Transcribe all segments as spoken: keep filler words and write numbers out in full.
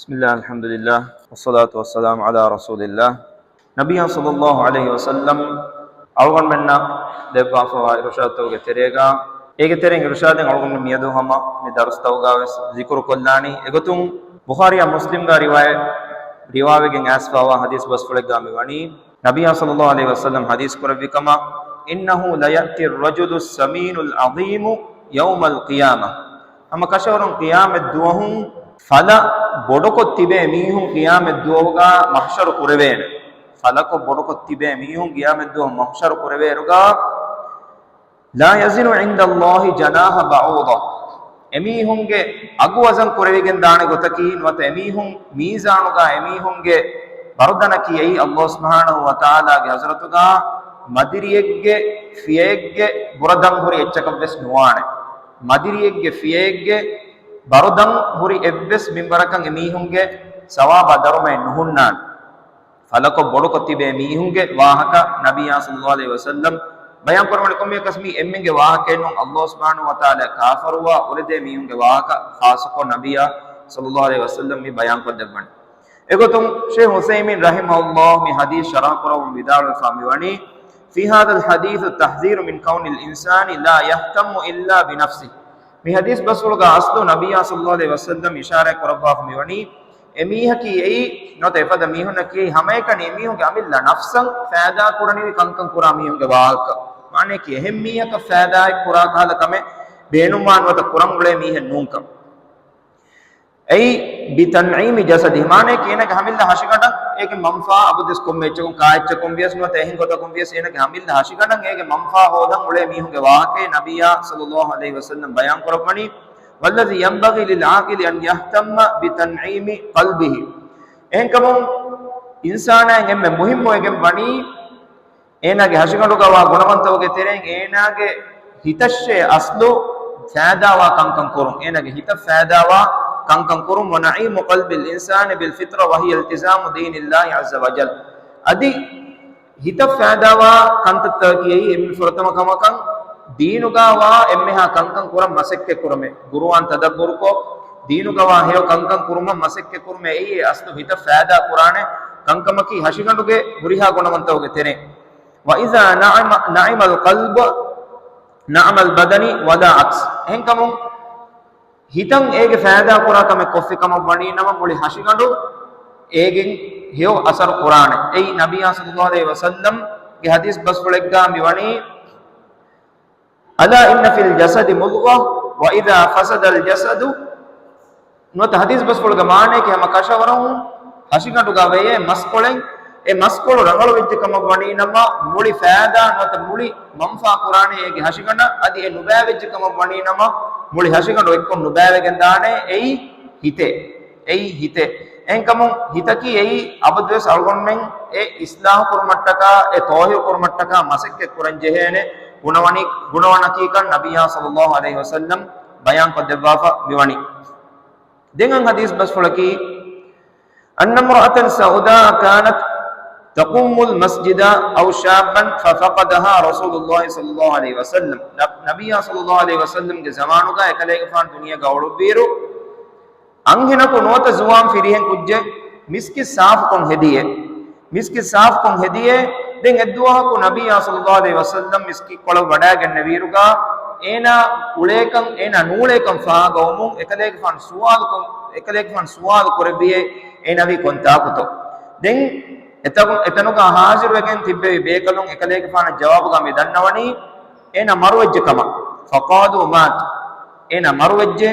بسم الله، الحمد لله، والصلاة والسلام على رسول الله. ނަބިއްޔާ ޞައްލައްލާހު ޢަލައިހި ވަސައްލަމް އަޅުގަނޑުމެންނަށް ދެއްވާފަވާ އިރުޝާދުތަކުގެ ތެރޭގަ، އޭގެ ތެރެއިން އިރުޝާދެއް އަޅުގަނޑު މިއަދު ހަމަ މި ދަރުސްތަކުގަ ވެސް ޒިކުރު ކޮށްލާނީ. އެގޮތުން ބުޚާރީއާ މުސްލިމްގަ ރިވާޔަ، ރިވާވެގެން އައިސްފަވާ ޙަދީޘް ބަސްފުޅެއްގަ މި ވަނީ، ނަބިއްޔާ ޞައްލައްލާހު ޢަލައިހި ވަސައްލަމް ޙަދީޘް ކުރެއްވި ކަމަށް، إنه ليأتي الرجل السمين العظيم يوم القيامة. ހަމަ ކަށަވަރުން ޤިޔާމަތް ދުވަހު ފަލަ ބޮޑުކޮށް ތިބޭ މީހުން ޤިޔާމަތް ދުވަހުގަ މަޙްޝަރު ކުރެވޭނެ. ފަލަކޮށް ބޮޑުކޮށް ތިބޭ މީހުން ޤިޔާމަތް ދުވަހު މަޙްޝަރު ކުރެވޭއިރުގަ، لا يزن عند الله جناح بعوضة. އެމީހުންގެ އަގު ވަޒަން ކުރެވިގެން ދާނެ ގޮތަކީ، ނުވަތަ އެމީހުން މީޒާނުގަ އެމީހުންގެ ބަރުދަނަކީ އެއީ ﷲ ސުބްޙާނަހޫ ވަތަޢާލާގެ ޙަޟްރަތުގަ މަދިރިއެއްގެ ފިޔައެއްގެ ބުރަދަން ހުރި އެއްޗަކަށް ވެސް ނުވާނެ. މަދިރިއެއްގެ ފިޔައެއްގެ ބަރުދަން ހުރި އެއްވެސް މިންވަރަކަށް އެމީހުންގެ ސަވާބާ ދަރުމައެއް ނުހުންނާނެ. ފަލަކޮށް ބޮޑުކޮށް ތިބޭ މީހުންގެ ވާހަކަ ނަބިއްޔާ ޞައްލައްލާހު ޢަލައިހި ވަސައްލަމް ބަޔާން ކުރައްވަނީ. ކޮންމެއަކަސް މީ އެންމެންގެ ވާހަކައެއް ނޫން. ﷲ ސުބްޙާނަހޫ ވަތަޢާލާ ކާފަރުވާ އުޅެދޭ މީހުންގެ ވާހަކަ ޚާއްޞަކޮށް ނަބިއްޔާ ޞައްލައްލާހު ޢަލައިހި ވަސައްލަމް މި ބަޔާން ކޮށްދެއްވަނީ. އެގޮތުން ޝޭޚް ޢުސައިމީން ރަޙިމަހުﷲ މި ޙަދީޘް ޝަރަޙަ ކުރައްވަމުން ވިދާޅުވެފަ މިވަނީ، في هذا الحديث تحذير من كون الإنسان لا يهتم إلا بنفسه. މި ޙަދީޘް ބަސްފުޅުގަ އަސްލު ނަބިއްޔާ ޞައްލައްލާހު ޢަލައިހި ވަސައްލަމް އިޝާރާތް ކުރައްވާފަ މިވަނީ، އެމީހަކީ އެއީ، ނުވަތަ އެފަދަ މީހުންނަކީ ހަމައެކަނި އެމީހުންގެ އަމިއްލަ ނަފްސަށް ފައިދާ ކުރަނިވި ކަންކަން ކުރާ މީހުންގެ ވާހަކަ. މާނަޔަކީ އެހެން މީހަކަށް ފައިދާއެއް ކުރާ ކަހަލަ ކަމެއް ބޭނުންވާ ނުވަތަ ކުރަން އުޅޭ މީހެއް ނޫންކަން. އެއީ، بتنعيم جسده، މާނަޔަކީ އޭނަގެ ހަމައިލް ހަށިގަނޑަށް އޭގެ މަންފާ އަބަދުވެސް ކޮންމެ އެއްޗަކުން ކާއެއްޗަކުން ވިޔަސް ނުވަތަ އެހެން ގޮތަކުން ވިޔަސް އޭނަގެ ހަމައިލް ހަށިގަނޑަށް އޭގެ މަންފާ ހޯދަން އުޅޭ މީހުންގެ ވާހަކައެއް ނަބިއްޔާ ޞައްލައްލާހު ޢަލައިހި ވަސައްލަމް ބަޔާން ކުރައްވަނީ، والذي ينبغي للعاقل أن يهتم بتنعيم قلبه. އެހެންކަމުން އިންސާނާއިން އެންމެ މުހިއްމުވެގެން ވަނީ، އޭނާގެ ހަށިގަނޑުގަވާ ގުނަވަންތަކުގެ ތެރެއިން އޭނާގެ ހިތަށޭ އަސްލު ފައިދާވާ ކަންކަން ކުރުން، އޭނާގެ ހިތަށް ފައިދާވާ ކަންކަން ކުރުން. ونعيم قلب الإنسان بالفطرة وهي التزام دين الله عز وجل. އަދި ހިތަށް ފައިދާވާ ކަންތައްތަކަކީ އެއީ އެންމެ ފުރަތަމަ ކަމަކަށް ދީނުގަވާ އެންމެހާ ކަންކަން ކުރަން މަސައްކަތް ކުރުމެއް. ޤުރުއާން ތަދައްބުރުކޮށް، ދީނުގަވާ ހެޔޮ ކަންކަން ކުރުމަށް މަސައްކަތް ކުރުމެއް. އެއީ އެ އަސްލު ހިތަށް ފައިދާ ކުރާނެ ކަންކަމަކީ ހަށިގަނޑުގެ ހުރިހާ ގުނަވަންތަކުގެ ތެރެއިން. وإذا نعم، نعم القلب، نعم البدن ولا عكس. އެހެންކަމުން ހިތަށް އޭގެ ފައިދާ ކުރާ ކަމެއް ކޮށްފި ކަމަށް ވަނީ ނަމަ، މުޅި ހަށިގަނޑު އޭގެން ހެޔޮ އަސަރު ކުރާނެ. އެއީ ނަބިއްޔާ ޞައްލައްލާހު ޢަލައިހި ވަސައްލަމްގެ ޙަދީޘް ބަސްފުޅެއްގާ މި ވަނީ، ألا إن في الجسد مضغة وإذا فسد الجسد. ނުވަތަ ޙަދީޘް ބަސްފުޅުގެ މާނަޔަކީ ހަމަ ކަށަވަރުން ހަށިގަނޑުގަ ވެޔޭ މަސްކޮޅެއް، އެ މަސްކޮޅު ރަނގަޅު ވެއްޖެ ކަމަށް ވަނީ ނަމަ، މުޅި ފައިދާ ނުވަތަ މުޅި މަންފާ ކުރާނެ އޭގެ ހަށިގަނޑަށް. އަދި އެ ނުބައިވެއްޖެ ކަމަށް ވަނީ ނަމަ، މުޅި ހަށިގަނޑު އެއްކޮށް ނުބައިވެގެން ދާނެ. އެއީ ހިތޭ. އެއީ ހިތޭ. އެހެންކަމުން ހިތަކީ އެއީ އަބަދުވެސް އަޅުގަނޑުމެން އެ އިޞްލާޙު ކުރުމަށްޓަކާ، އެ ޠާހިރު ކުރުމަށްޓަކާ މަސައްކަތް ކުރަން ޖެހޭނެ ގުނަވަނި، ގުނަވަނަކީކަން ނަބިއްޔާ ޞައްލައްލާހު ޢަލައިހި ވަސައްލަމް ބަޔާން ކޮށްދެއްވާފަ މިވަނީ. ދެން އަން ޙަދީޘް ބަސްފުޅަކީ، أن امرأة سوداء كانت تقم المسجد أو شابا ففقدها رسول الله صلى الله عليه وسلم. ނަ-، ނަބިއްޔާ ޞައްލައްލާހު ޢަލައިހި ވަސައްލަމްގެ ޒަމާނުގަ އެކަލޭގެފާނު ދުނިޔޭގަ އުޅުއްވިއިރު، އަންހެނަކު ނުވަތަ ޒުވާން ފިރިހެން ކުއްޖެއް މިސްކިތް ސާފުކޮށް ހެދިޔޭ. މިސްކިތް ސާފުކޮށް ހެދިޔޭ. ދެން އެއްދުވަހަކު ނަބިއްޔާ ޞައްލައްލާހު ޢަލައިހި ވަސައްލަމް މިސްކިތްކޮޅަށް ވަޑައިގެންނެވިއިރުގަ، އޭނާ އުޅޭކަން، އޭނާ ނޫޅޭކަން ފާހަގަވުމުން އެކަލޭގެފާނު ސުވާލުކޮށް، އެކަލޭގެފާނު ސުވާލު ކުރެއްވިޔޭ، އޭނާ ވީ ކޮންތާކުތޯ؟ ދެން އެތަނު-، އެތަނުގަ ހާޒިރުވެގެން ތިއްބެވި ބޭކަލުން އެކަލޭގެފާނަށް ޖަވާބުގަ މި ދަންނަވަނީ، އޭނާ މަރުވެއްޖެ ކަމަށް. فقالوا مات. އޭނާ މަރުވެއްޖެ.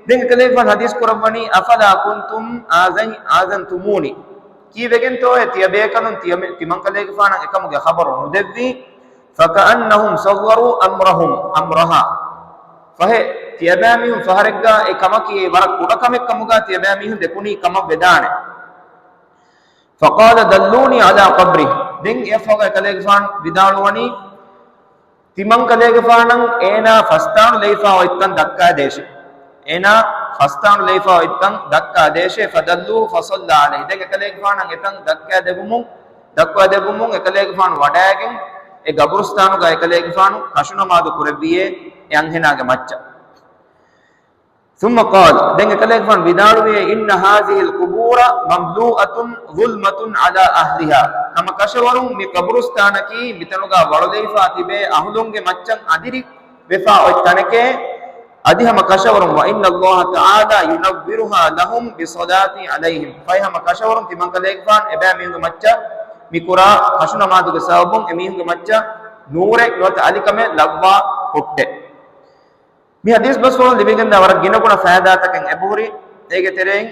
ދެން އެކަލޭގެފާނު ޙަދީޘް ކުރައްވަނީ، أفلا كنتم آذن-، آذنتموني. ކީއްވެގެންތޯއޭ ތިޔަބޭކަލުން ތިޔަ-، ތިމަންކަލޭގެފާނަށް އެކަމުގެ ޚަބަރު ނުދެއްވީ؟ فكأنهم صغروا أمرهم، أمرها. ފަހެ، ތިޔަބައިމީހުން ފަހަރެއްގަ އެ ކަމަކީ ވަރަށް ކުޑަ ކަމެއް ކަމުގަ ތިޔަބައިމީހުން ދެކުނީ ކަމަށް ވެދާނެ. فقال دلوني على قبره. ދެން އެއަށްފަހުގަ އެކަލޭގެފާނު ވިދާޅުވަނީ، ތިމަންކަލޭގެފާނަށް އޭނާ ފަސްދާނު ލެއިފަ އޮތްތަން ދައްކާދޭށޭ. އޭނާ ފަސްދާނު ލެއިފަ އޮތްތަން ދައްކާދޭށޭ. فدلوه فصلى عليه. ދެން އެކަލޭގެފާނަށް އެތަން ދައްކާދެއްވުމުން، ދައްކާދެއްވުމުން އެކަލޭގެފާނު ވަޑައިގެން އެ ގަބުރުސްތާނުގަ އެކަލޭގެފާނު ކަށުނަމާދު ކުރެއްވިޔޭ އެ އަންހެނާގެ މައްޗަށް. ثم قال، ދެން އެކަލޭގެފާނު ވިދާޅުވިއޭ، إن هذه القبور مملوءة ظلمة على أهلها. ހަމަ ކަށަވަރުން މި ޤަބުރުސްތާނަކީ މިތަނުގަ ވަޅުލެވިފާ ތިބޭ އަހުލުންގެ މައްޗަށް އަދިރި ވެފާ އޮތް ތަނެކޭ. އަދި ހަމަ ކަށަވަރުން، وإن الله تعالى ينورها لهم بالصلاة عليهم. ފަހެ ހަމަ ކަށަވަރުން ތިމަންކަލޭގެފާނު އެބައިމީހުންގެ މައްޗަށް މި ކުރާ ކަށު ނަމާދުގެ ސަބަބުން އެމީހުންގެ މައްޗަށް ނޫރެއް ނުވަތަ އަލިކަމެއް ލައްވާ ހުއްޓޭ. މި ޙަދީޘް ބަސްފުޅުން ލިބިގެންދާ ވަރަށް ގިނަ ގުނަ ފައިދާތަކެއް އެބަހުރި. އޭގެ ތެރެއިން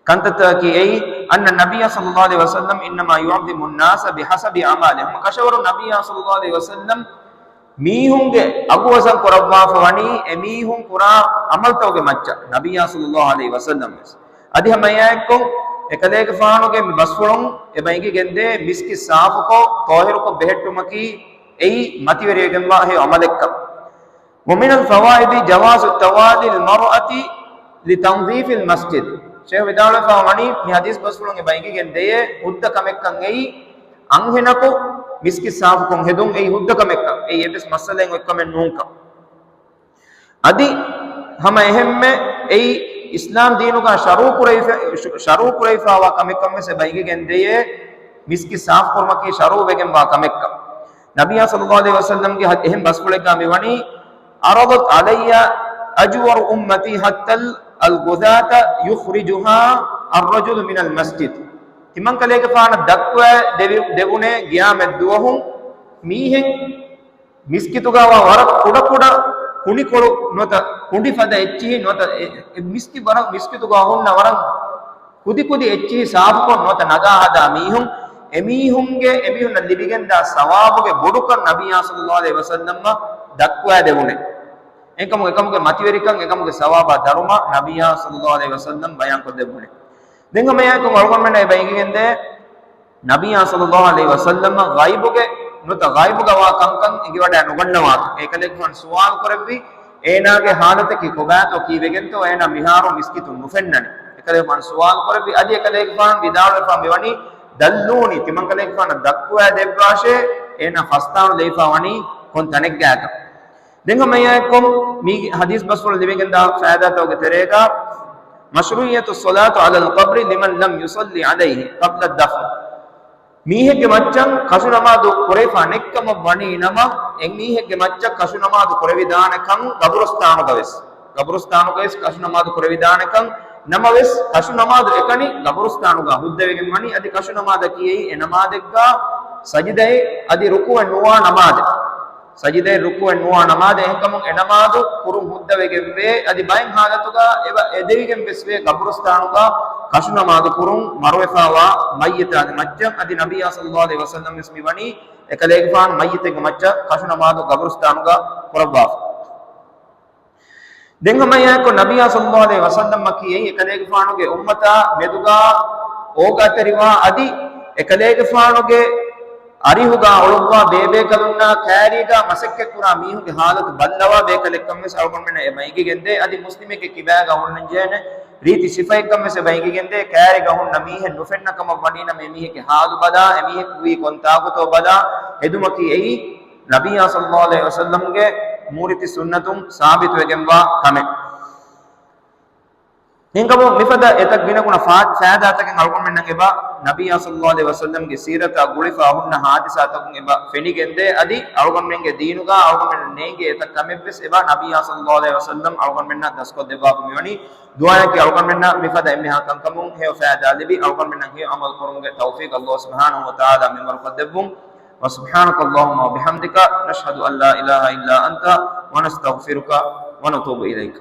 ކަންތައްތަކަކީ އެއީ، أن النبي صلى الله عليه وسلم إنما يعظم الناس بحسب أعمالهم. ކަށަވަރު ނަބިއްޔާ صلى الله عليه وسلم މީހުންގެ އަގު ވަޒަން ކުރައްވާފަ ވަނީ އެމީހުން ކުރާ ޢަމަލުތަކުގެ މައްޗަށް، ނަބިއްޔާ صلى الله عليه وسلم ވެސް. އަދި ހަމަ އެއާއެއްކޮށް، އެކަލޭގެފާނުގެ މި ބަސްފުޅުން އެބަ އެނގިގެންދޭ މިސްކިތް ސާފުކޮށް، ޠާހިރުކޮށް ބެހެއްޓުމަކީ އެއީ މަތިވެރިވެގެންވާ ހެޔޮ ޢަމަލެއްކަން. ومن الفوائد جواز التولي المرأة لتنظيف المسجد. ޝޭޚް ވިދާޅުވެފަ ވަނީ، މި ޙަދީޘް ބަސްފުޅުން އެބަ އެނގިގެން ދެޔޭ ހުއްދަ ކަމެއްކަން އެއީ، އަންހެނަކު މިސްކިތް ސާފުކޮށް ހެދުން އެއީ ހުއްދަ ކަމެއްކަން. އެއީ އެއްވެސް މައްސަލައެއް އޮތް ކަމެއް ނޫންކަން. އަދި ހަމަ އެހެންމެ އެއީ އިސްލާމް ދީނުގަ ޝަރުޢު ކުރެވިފަ-، ޝަރުޢު ކުރެވިފައިވާ ކަމެއްކަން ވެސް އެބަ އެނގިގެން ދެޔޭ، މިސްކިތް ސާފުކުރުމަކީ ޝަރުޢު ވެގެންވާ ކަމެއްކަން. ނަބިއްޔާ صلى الله عليه وسلم ގެ ހަ-، އެހެން ބަސްފުޅެއްގަ މިވަނީ، عرضت علي أجور أمتي حتى الغزاة يخرجها الرجل من المسجد. ތިމަންކަލޭގެފާނަށް ދައްކުވާ ދެވި-، ދެވުނޭ ގިޔާމަތް ދުވަހު މީހެއް މިސްކިތުގަ ވާ ވަރަށް ކުޑަކުޑަ ކުނިކޮޅު ނުވަތަ ކުނޑި ފަދަ އެއްޗިހި ނުވަތަ އެ-، އެ-، މިސްކި ވަރަށް މިސްކިތުގަ ހުންނަ ވަރަށް ކުދިކުދި އެއްޗިހި ސާފުކޮށް ނުވަތަ ނަގާ ހަދާ މީހުން، އެމީހުންގެ، އެމީހުންނަށް ލިބިގެންދާ ސަވާބުގެ ބޮޑުކަން ނަބިއްޔާ صلى الله عليه وسلم އަށް ދައްކުވާ ދެވުނެ. އެކަމު، އެކަމުގެ މަތިވެރިކަން، އެކަމުގެ ސަވާބާ ދަރުމަ ނަބިއްޔާ صلى الله عليه وسلم ބަޔާންކޮށްދެއްވުނެ. ދެން ހަމައެއާއެކު އަޅުގަނޑުމެންނަށް އެބަ އެނގިގެންދޭ، ނަބިއްޔާ صلى الله عليه وسلم ޣައިބުގެ ނުވަތަ ޣައިބުގަ ވާ ކަންކަން އެނގިވަޑައި ނުގަންނަވާކަން. އެކަލޭގެފާނު ސުވާލު ކުރެއްވި، އޭނާގެ ޙާލަތަކީ ކޮބާތޯ ކީއްވެގެންތޯ އޭނާ މިހާރު މިސްކިތުން ނުފެންނަނީ. އެކަލޭގެފާނު ސުވާލު ކުރެއްވި، އަދި އެކަލޭގެފާނު ވިދާޅުވެފަ މިވަނީ، دلوني، ތިމަންކަލޭގެފާނަށް ދައްކުވާ ދެއްވާށޭ، އޭނާ ފަސްދާނު ލެވިފަ ވަނީ ކޮން ތަނެއްގާތޯ. ދެން ހަމައެއާއެކު މީގެ ޙަދީޘް ބަސްފުޅު ލިބިގެންދާ ފައިދާތަކުގެ ތެރޭގަ، مشروعية الصلاة على القبر لمن لم يصل عليه قبل الدفن. މީހެއްގެ މައްޗަށް ކަށު ނަމާދު ކުރެވިފަ ނެތްކަމަށް ވަނީ ނަމަ، އެ މީހެއްގެ މައްޗަށް ކަށު ނަމާދު ކުރެވިދާނެކަން ގަބުރުސްތާނުގަވެސް، ގަބުރުސްތާނުގަވެސް ކަށު ނަމާދު ކުރެވިދާނެކަން. ނަމަވެސް ކަށު ނަމާދު އެކަނި ގަބުރުސްތާނުގަ ހުއްދަވެގެން ވަނީ. އަދި ކަށު ނަމާދަކީ އެއީ އެ ނަމާދެއްގަ ސަޖިދައެއް އަދި ރުކޫޢެއް ނުވާ ނަމާދެއް. ސަޖިދައެއް ރުކޫޢެއް ނުވާ ނަމާދެއް. އެހެންކަމުން އެ ނަމާދު ކުރުން ހުއްދަވެގެންވޭ. އަދި ބައެއް ޙާލަތުގަ އެބަ އެދެވިގެން ވެސްވޭ ގަބުރުސްތާނުގަ ކަށު ނަމާދު ކުރުން މަރުވެފަވާ މައްޔިތާގެ މައްޗަށް. އަދި ނަބިއްޔާ صلى الله عليه وسلم ވެސް މިވަނީ އެކަލޭގެފާނު މައްޔިތެއްގެ މައްޗަށް ކަށު ނަމާދު ގަބުރުސްތާނުގަ ކުރައްވާފަ. ދެން ހަމައެއާއެކު ނަބިއްޔާ صلى الله عليه وسلم އަކީ އެއީ އެކަލޭގެފާނުގެ އުއްމަތާ މެދުގަ އޯގާތެރިވާ އަދި އެކަލޭގެފާނުގެ އަރިހުގަ އުޅުއްވާ ބޭބޭކަލުންނާ ކައިރީގަ މަސައްކަތްކުރާ މީހުންގެ ޙާލަތު ބައްލަވާ ބޭކަލެއްކަން ވެސް އަޅުގަނޑުމެންނަށް އެބަ އެނގިގެންދޭ. އަދި މުސްލިމެއްގެ ކިބާގަ ހުންނަންޖެހޭނެ ރީތި ސިފައެއްކަން ވެސް އެބަ އެނގިގެންދޭ. ކައިރީގަ ހުންނަ މީހެއް ނުފެންނަ ކަމަށް ވަނީނަމަ އެމީހެއްގެ ޙާލު ބަލާ، އެމީހަކު ވީ ކޮންތާކުތޯ ބަލާ ހެދުމަކީ އެއީ ނަބިއްޔާ صلى الله عليه وسلم ގެ މޫރިތި ސުންނަތުން ސާބިތުވެގެންވާ ކަމެއް. ހިނގަމު މިފަދަ އެތައް ގިނަގުނަ ފާ-، ފައިދާތަކެއް އަޅުގަނޑުމެންނަށް އެބަ ނަބިއްޔާ صلى الله عليه وسلم ގެ ސީރަތާ ގުޅިފަ ހުންނަ ހާދިސާތަކުން އެބަ ފެނިގެންދޭ. އަދި އަޅުގަނޑުމެންގެ ދީނުގަ އަޅުގަނޑުމެން ނޭނގޭ އެތައް ކަމެއްވެސް އެބަ ނަބިއްޔާ صلى الله عليه وسلم އަޅުގަނޑުމެންނަށް ދަސްކޮށްދެއްވާފަ މިވަނީ. ދުޢާއަކީ އަޅުގަނޑުމެންނަށް މިފަދަ އެންމެހާ ކަންކަމުން ހެޔޮ ފައިދާ ލިބި، އަޅުގަނޑުމެންނަށް ހެޔޮ ޢަމަލު ކުރުމުގެ ތައުފީޤު ﷲ سبحانه وتعالى މިންވަރު ކޮށްދެއްވުން. وسبحانك اللهم وبحمدك، نشهد أن لا إله إلا أنت، ونستغفرك ونتوب إليك.